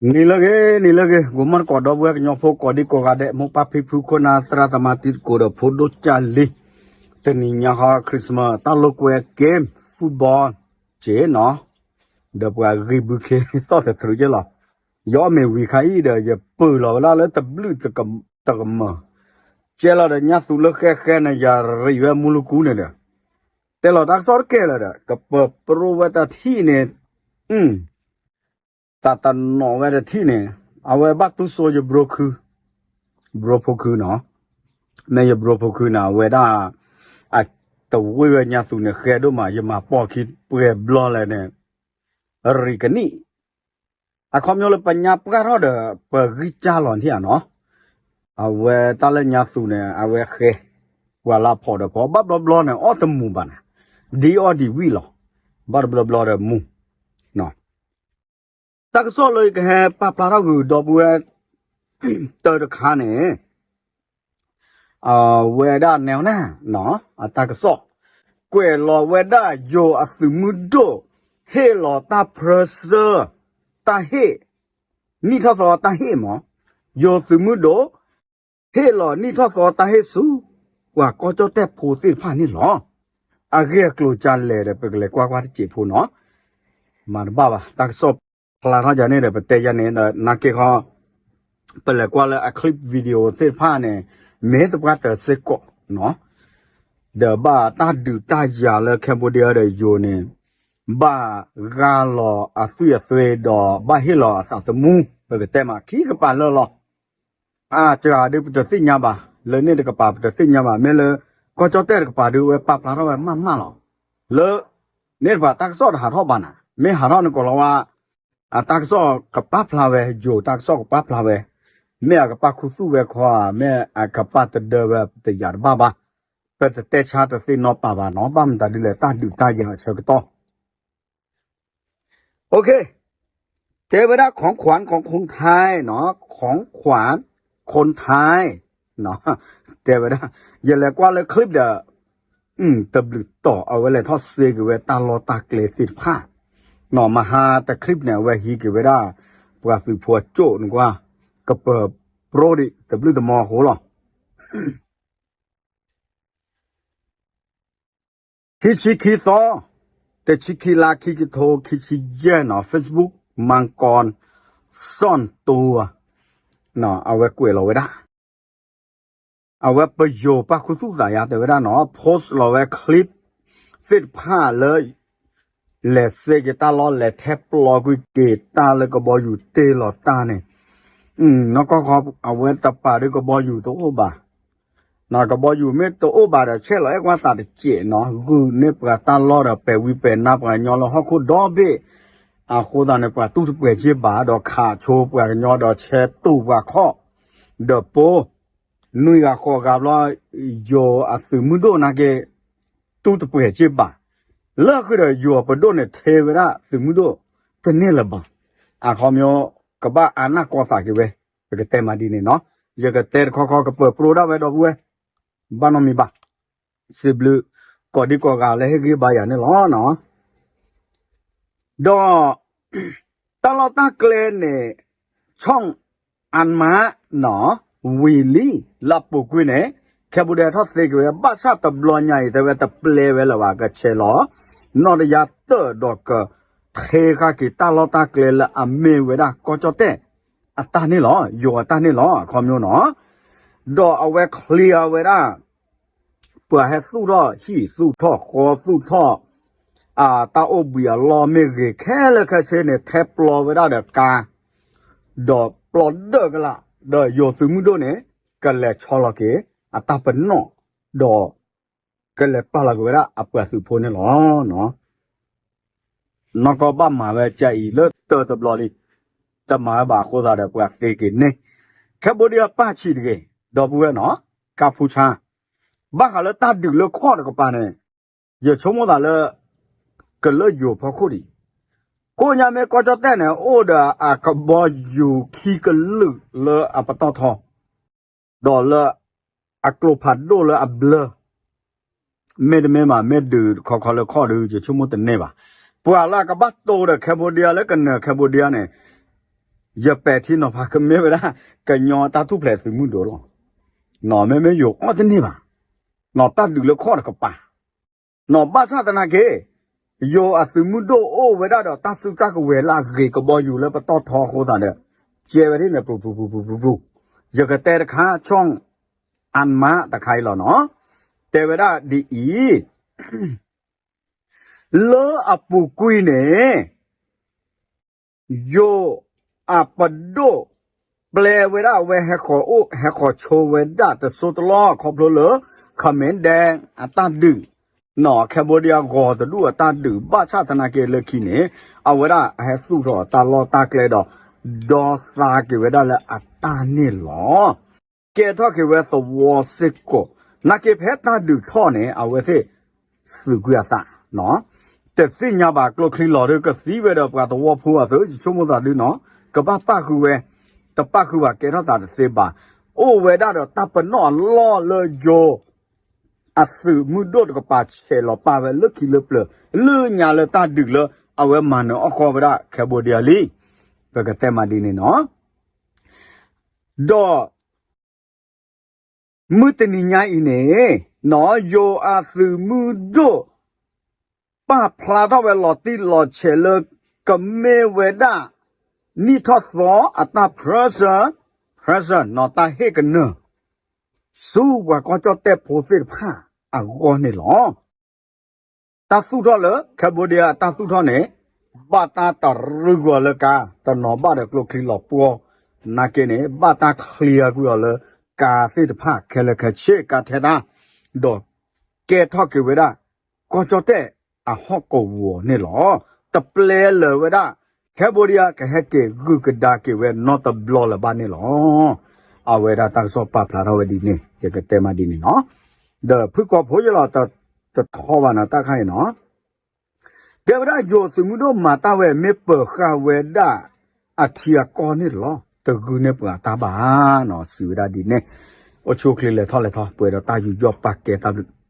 နံၤလၢအဂ့ၤ နံၤလၢအဂ့ၤ ဂီၤမီၢ်တကိး ဒီပုၢ်ဝဲၢ်ကညီဖိ ကိးဒံကိးဂၤဒဲး မိၢ်ပၢ်ဖံဖု ခိၣ်နၢ် သရၣ်သမါ တံၤသကိး ဒီးဖိဒိၣ်ကၢ်လံၤ, တနံၤညါဟီ Christmas တၢ်လိာ်ကွဲ game football က့နီၤ, ဒီးပှၤဂံၢ်ဘုခ့သီၣ်သတြူးက့လီၤ. ယအီၣ်မ့ၤဝံၤခါအံၤဒီး ယပၢၢ်လီၤဝဲဒၣ်လၢတဘျုးတကမၢၢ်, ကဲလီၤဒီးညါသူလၢဃဲဃဲန့ၣ် ယရံးဝဲမူလကူန့ၣ်ဒီး တဲလီၤတၢ်ကစီၣ်တကဲလၢာ်ဒီး ကပၢၤပြိဝဲတၢ်ထံၣ်န့ၣ်, သးတနီၤဝဲတထံၣ်န့ၣ်, အဝဲဘၣ်တူၢ်စိယဘြိခု, ဘြိဖိခုနီၤ, မ့ၢ်ယဘြိဖိခုန့ၣ် အဝဲဒၣ် အတဝ့ၢ်ဝဲညါသူန့ၣ် ဃဲဒိၣ်မး ယမၤပိာ်ခံပှဲၤဘျီလဲၣ်န့ၣ်, ရံးကနံၣ်, အခီပညီလၢပညါပှၢ်ထီၣ်ဒီး ပဂံၢ်စၢ်လီၤထံၣ်ဧါနီၤ, အဝဲတၢ်လၢညါသူန့ၣ် အဝဲဃဲ, ပှၤလၢဖီၣ်ဒီးဖီၣ် ဘၣ်ဘျီဘျီန့ၣ် အီၣ်တမူၤဘၣ်န့ၣ်, ဒ်အီၣ်ဒံးဝံၣ်လီၤ, ဘၣ်တဘျီဘျီဒီးမူၤ တၢ်ကစီၣ်လၢယကဟဲပာ်ဖျါထီၣ်ဂုာ်ဒီပုၢ်ဝဲၢ် တၢတခါန့ၣ်, အဝဲဒၣ်နဲဝဲန့ၣ်, အတၢ်ကစီၣ်, ကွဲးလီၤဝဲဒၣ်ယိၤအသုးမုၢ်ဒိၣ်, ဟ့ၣ်လီၤတၢ်ပြၢဆၢ, တၢ်ဟ့ၣ်, နံၣ်ထီၣ်သီတၢ်ဟ့ၣ်မး, ယိၤသုးမုၢ်ဒိၣ် ဟ့ၣ်လီၤနံၣ်ထီၣ်သီတၢ်ဟ့ၣ်ဆူ, ပှၤကီၢ်ကၠီၣ်တဲၣ်ဖိသ့ၣ်တဖၣ်န့ၣ်လီၤ. အဂ့ၢ်အကျိၤကလဲၣ်ဒီး ပကလဲၤကွၢ်ကွၢ်တစဲးဖိနီၤ, မၤတဘၣ်ဘၣ် တၢ်ကစီၣ်ဖျါထီၣ်ယၤန့ၣ်ဒီး ပတဲယၤန့ၣ်ဒီး နာ်က့ခီ ပလဲၤကွၢ်လၢအ clip video သ့ၣ်တဖၣ်န့ၣ်, မ့ၢ်သပှၢ်တၢၢ်စ့ၢ်ကီးနီၤ, ဒီးဘၣ်တၢ်ဒုးတၢ်ယၤလၢ Cambodia ဒီးယိၤန့ၣ်, ဘၣ်ဂၢ်လီၤအသွံၣ်အသွဲဒီး ဘၣ်ဟ့ၣ်လီၤအသးသမူ, ပကတဲမးခံကပၤလၢာ်လီၤ. အစှၤဒုးပတသ့ၣ်ညါဘၣ်, လၢန့ၣ်တကပၤပတသ့ၣ်ညါဘၣ်, မ့ၢ်လၢ ကီၢ်ကၠီၣ်တဲၣ်တကပၤဒုးဝဲပာ်ဖျါထီၣ်ဝဲမးမးလီၤ. လၢ န့ၣ်တကပၤတၢ်ကစီၣ်တဟးထီၣ်ဘၣ်နၤ, မ့ၢ်ဟးထီၣ်န့ၣ်ကိးလီၤဝဲ အတၢ်ကစီၣ်ကပာ်ဖျါဝဲ, ယိၤတၢ်ကစီၣ်ကပာ်ဖျါဝဲ, မ့ၢ်အကပာ်ခူသူၣ်ဝဲခီဧါ, မ့ၢ်အကပာ်တဒၢဝဲ ပတယာ်တဘၣ်ဘၣ်, ပတတဲဆါတသ့ၣ်နီတပၤဘၣ်နီၤ, ဘၣ်မတၤဒ်လဲၣ် တၢ်ဒုးတၢ်ယၤအဆၢကတီၢ် OK, တဲဝဲဒၣ် ของขวัญของคนไทย နီၤ, ของขวัญคนไทย တဲဝဲဒၣ်, ယလဲၤကွၢ်လၢ clip ဒီး တဘျုးတီၤ အဝဲလဲၤထီၣ်စ့က့ၤဝဲတၢ်လီၢ်တၢ်ကျဲသ့ၣ်တဖၣ်, နီၤ, မဟါတ clip န့ၣ် အဝဲဟံးက့ၤဝဲဒၣ် ပှၤသုးဖိအကၠိၣ်နကွၢ်, ကပၢၤပြိဒံးတဘျုးတမီၤအဃိလီၤ. ခံဆံခံသီ, တဆံခံလါ ခံကထိခံဆံယဲၢ်နီၤ, Facebook မၤကီၢ် စီၣ်တူ, အဝဲကွဲးလီၤဝဲဒၣ်, အဝဲပယိၤပာ်ခူသူၣ်သးယါတဲဝဲဒၣ်နီၤ, post လီၤဝဲ clip သ့ၣ်တဖၣ်လၢ လဲၤစ့က့ၤတၢ်လီၢ် လဲၤထဲပျီကွံာ်က့ၤတၢ်လၢကဘီယူၤတ့ၢ်လီၤတၢ်န့ၣ်, နီၢ်ကီၢ်ခီ အဝဲတပာ်ဒုးကဘီယူၤတအိၣ်ဘၣ် နီၤ, ကဘီယူၤမ့ၢ်တအိၣ်ဘၣ်ဒီး ဆဲးလီၤအဲၣ်ကွၢ်သးတစဲးနီၤ, ဂုာ်န့ၢ်ပှၤတၢ်လီၢ်ဒီးပဲာ်ဝံပဲာ်နါပှၤကညီလၢဟီၣ်ခိၣ်ဒီဘ့ၣ်, အဃိသတးန့ၣ် ပှၤတူၢ်တပှဲၤက့ၢ်ဘၣ် ဒီးခးဆိပှၤကညီဒီးဆဲးတူာ်ပှၤခီၣ်, ဒီးပိ, နွံဂၤဃိးဂၤဘျီ, ယိၤအသုးမုၢ်ဒိၣ်နာ်က့ တူၢ်တပှဲၤက့ၢ်ဘၣ်, လၢဃုာ်ဒီးယိၤအပဒိၣ်န့ၣ် ထဲဝဲဒၣ်သုးမုၢ်ဒိၣ်တန့ၢ်လၢၤဘၣ်, အခီပညီ ကဘၣ်အနၢ်ကီသးက့ၤဝဲ, ပကတဲမးဒ်န့ၣ်နီၤ, ယကတဲတခီခီ ကပၢၤပြိဒၣ်ဝဲဒီပုၢ်ဝဲၢ်, ဘၣ်နီတမံၤဘၣ်, စံးဘျုး ကိးဒံကိးဂၤလၢဟ့ၣ်ဂံၢ်ဘါယၤန့ၣ်လီၤ. ဒီး တၢ်လီၢ်တၢ်ကျဲန့ၣ် ဆီၣ်အါမးနီၤ, ဝံၤလံ လၢပူၤကွံာ်န့ၣ် Cambodia ထီၣ်သ့က့ၤဝဲ ဘၣ်ဆၣ်တဘျီညါအံၤ တဲဝဲတပျဲဝဲလၢၤဘၣ် ကဆဲးလီၤ နီၢ်တယါတၢၢ်ဒီးက ထဲဃာ်က့ၤတၢ်လီၢ်တၢ်ကျဲလၢအမ့ၢ်ဝဲဒၣ်ကီၢ်ကၠီၣ်တဲၣ်အတၢ်န့ၣ်လီၤ, ယိၤအတၢ်န့ၣ်လီၤ, အခီပညီနီၤ, ဒီးအဝဲ clear ဝဲဒၣ် ပှၤဟဲသူၣ်ထီၣ်ဟံၣ်သူၣ်ထီၣ်ဃီသူၣ်ထီၣ်, အတၢ်အိၣ်ဘှံးအလီၢ်မ့ၢ်ဂ့ၤ ခဲလၢာ်ခဲဆ့န့ၣ် ထဲပျီဝဲဒၣ်ဒီးကါ, ဒီးပျီဒၢကလာ်, ဒီးယိၤသုးမုၢ်ဒိၣ်န့ၣ် ကလဲၤဆီလီၤက့ၤ အတၢ်ပနီၣ်, ဒီး ကလဲၤပာ်လီၤက့ၤဝဲဒၣ်အပှၤသုးဖိန့ၣ်လီၤ. နီၢ်ကီၢ်ဘၣ်မၤဝဲကအံၤလၢတၢတဘျီလံ, တမၤဝဲဘၣ်အဃိသတးဒီး ပှၤသ့က့ၤန့ၣ်, Cambodia ပၢ်ဆံးတဂ့ၤ, ဒီပုၢ်ဝဲၢ်နီၤ, ကါဖူဆါ, ဘၣ်ဃးလၢတၢ်ဒုးလၢခီၣ်တကပၤန့ၣ်, ယဆိကမိၣ်သးလၢ ကလၢယိၤဖီခိၣ်ဒံး, ကိးညါမ့ၢ်ကီၢ်ကၠီၣ်တဲၣ်န့ၣ် အိၣ်ဒီးအကဘီယူၤခံကလုာ်လၢအပတီၢ်ထီ ဒီးလၢ အကျိဖးဒိၣ်လၢအဘျၢ, မ့တမ့ၢ်ဘၣ် မ့ၢ်ဒုးခီခီလၢခီၣ်ဒုး ယဆိကမိၣ်တန့ၢ်ဘၣ်. ပှၤလၢအကဘၣ်တိၢ်ဒီး Cambodia လၢကနၢၤ Cambodia န့ၣ်, ယပဲာ်ထံနီၤဖးကမ့ၢ်ဝဲဒၣ် ကညီတၢ်ထူၣ်ဖျဲးသုးမုၢ်ဒိၣ်လီၤ. နီၢ် မ့မ့ၢ်ယိၤအီၣ်တန့ၢ်ဘၣ်, နီၢ် တၢ်ဒုးလၢခီၣ်တကပၤ, နီၢ် ဘၣ်ဆၣ်သနာ်က့ ယိၤအသုးမုၢ်ဒိၣ်အိၣ်ဝဲဒၣ်ဒီးတၢ်စုတၢ်ကဝဲၤလၢအဂ့ၤကဘီယူၤလၢပတီၢ်ထီအဃိသတးဒီး ကဲဝဲဒ်န့ၣ် ပျူၤပျူၤပျူၤပျူၤပျူၤပျူၤ, ယကတဲတခါ ဆီၣ်အါမးတခါအံၤလီၤနီၢ်, တဲဝဲဒၣ်ဒ်အံၤ လၢအပူၤကွံာ်န့ၣ် ယိၤအပဒိၣ် ပျဲဝဲဒၣ်အဝဲဟဲဃီၤအိၣ် ဟဲဃီၤဆိဝဲဒၣ်တစိၢ်တလီၢ်ခီဖျိလၢ ခမ့ၣ်ဒဲးအတၢ်ဒုး, နီၢ် Cambodia ဂီၤတဒူၣ်အတၢ်ဒုး ဘၣ်ဆၣ်သနာ်က့လၢခံန့ၣ် အဝဲဒၣ်ဟဲသူၣ်ထီၣ်တၢ်လီၢ်တၢ်ကျဲဒီး ဒီသါက့ၤဝဲဒၣ်လၢအတၢ်န့ၣ်လီၤ. ကဲထီၣ်က့ၤဝဲသဝီစ့ၢ်ကီး, နာ်က့ဖဲတၢ်ဒုးထီၣ်န့ၣ် အဝဲသ့ၣ် သုးကွံာ်အသး, တသ့ၣ်ညါဘၣ်ကျိချံလီၤဒုး ကသံဝဲဒီးပှၤသဝီဖိအသိး ယဆိကမိၣ်သးဒုနီၢ်, ကဘၣ်ပၣ်ဃုာ်ဝဲ, တပၣ်ဃုာ်ဘၣ်ကဲထီၣ်သးတသ့ဘၣ်, အိၣ်ဝဲဒၣ်ဒီးတၢ်ပနီၣ်အလီၢ်လၢယိၤ အသုးမုၢ်ဒိၣ်တကပၤဆဲးလီၤပာ်ဝဲလၢခံလၢပျၢၤ လၢညါလၢတၢ်ဒုးလၢအဝဲမၤနၢၤအီၣ်ဃီဝဲဒၣ် Cambodia လံ, ပကတဲမးဒ်န့ၣ်နီၢ်, ဒီး မုၢ်တနံၤညါအံၤန့ၣ် နီၢ် ယိၤအသုးမုၢ်ဒိၣ် ပာ်ဖျါထီၣ်ဝဲလီၤတံၢ်လီၤဆဲးလၢ ကမ့ၢ်ဝဲဒၣ် နံၣ်ထီၣ်သီအတၢ် pressure, pressure နီၢ် တၢ်ဟ့ၣ်ကနၢၤ ဆူပှၤကီၢ်ကၠီၣ်တဲၣ်ဖိသ့ၣ်တဖၣ်အဂီၢ်န့ၣ်လီၤ. တၢ်သူၣ်ထီၣ်လၢ Cambodia အတၢ်သူၣ်ထီၣ်န့ၣ် ဘၣ်တၢ်တရံးကွံာ်အီၤလၢကါ တနီၤဘၣ်ဒီးကျိချံလီၤပှီၢ်, နာ်က့န့ၣ် ဘၣ်တၢ် clear ကွံာ်အီၤလၢ ကါသ့ၣ်တဖၣ်ခဲလၢာ်ခဲဆ့ ကါထဲတၢ်, ဒီးကဲထီၣ်က့ၤဝဲဒၣ် ကီၢ်ကၠီၣ်တဲၣ်အဟီၣ်ကဝီၤန့ၣ်လီၤ. တပျဲလၢၤဝဲဒၣ် Cambodia ကဟဲက့ၤဂုာ်ကဒါက့ၤဝဲနီတဘျီလၢၤဘၣ်န့ၣ်လီၤ. အဝဲဒၣ်တၢ်ကစီၣ်ပာ်ဖျါထီၣ်ဝဲဒ်န့ၣ် ယကတဲမးဒ်န့ၣ်နီၢ်, ဒီးဖုၣ်ကိာ်ဖိယလီၤ တထီဘၣ်နီၢ် တၢ်ခါအံၤနီၢ်, တဲဝဲဒၣ်ယိၤသုးမုၢ်ဒိၣ်မၤတၢ်ဝဲ မ့ၢ်ပၢၤဃာ်ဝဲဒၣ်အထံအကီၢ်န့ၣ်လီၤ. တဂုာ်န့ၢ်ပှၤတၢ်ဘၣ်နီၢ်, စံးဝဲဒၣ်ဒ်န့ၣ်, အိၣ်ဆူၣ်အိၣ်ချ့လဲၤထီၣ်လဲၤထီ ပှဲၤဒီးတၢ်ယူးယီၣ်ပာ်ကဲတၢ်ဘျုး